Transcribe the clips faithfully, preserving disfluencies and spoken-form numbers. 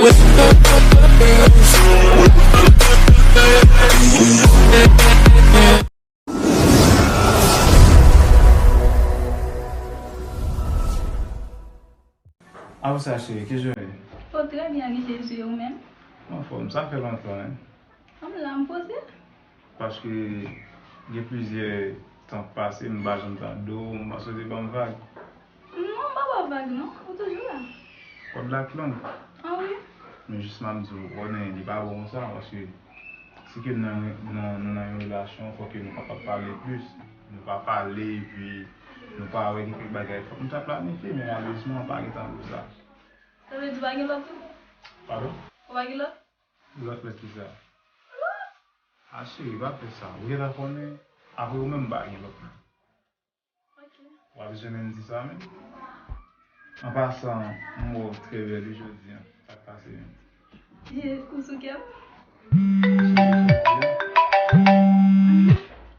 Avanse a cheri, kijan w ye? Oh, trè byen, Riche, e ou menm? Anfòm, sa fè lontan, hein? Anm la, m poze. Paske gen plizyè tan k pase, m pa janm tande w, m panse w te ban m vag. Non, m pa ba w vag, non. Ou toujou la. Kòd la k long. Ah wi? Men jis m ap di w, konnen li pa bon konsa, paske si ke nou nan, nan, nou nan yon relasyon, fò ke nou kapab pale plis. Nou pa pale, epi nou pa wè gen kèk bagay. Fòk nou ta planifye, men malerezman, pa gen tan pou sa. Sa vle di w pa gen lòt tou? Padon? Ou pa gen lòt? Lòt lè kisa? A cheri, pa fè sa. Ou gentan konnen, apre ou menm, m pa gen lòt moun. Ok. W ap bezwen menm di sa menm? An pasan, m wè w trè bèl wi jodi a. Sa k pase menm? Ye, ou sou kè m?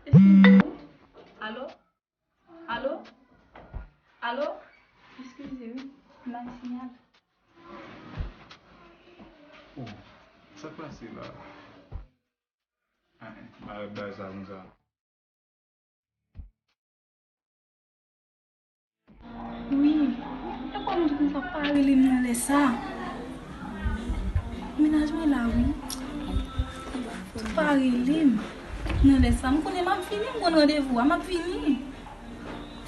Eskize m. Alo? Alo? Alo? Eskize wi, m pa gen siyal. Oh, sa k pase la? Ah, bagay, bagay sa konsa. Wi, e pa m di konsa pa rele m nan lè sa. Mennaj mwen la wi. Pa rele m nan lè sa. M konnen m ap vini, m konn randevou a, m ap vini.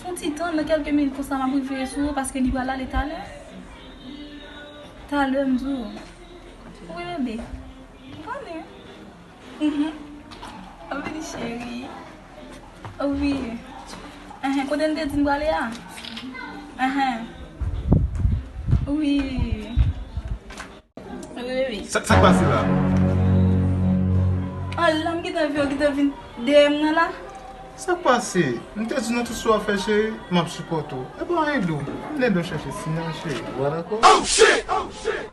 Fon ti tann, nan kèlke minit konsa m ap rive sou ou, paske li pral ale talè. Talè m di w. Wi, bebe. M konnen. Mhm. Wi, cheri. Wi. Enhen, kote n te di n prale a? Enhen. Wi. Wi, wi, wi. Sa, sa k pase la? An la, m gentan vin, w gentan vin dèyè m nan la. Sa k pase? M te di w nan tout sa w ap fè, cheri, m ap sipòte w. E pa anyen dou. M ede w chèche siyal, cheri. Ou pa dakò? Oh, shit! Oh, shit!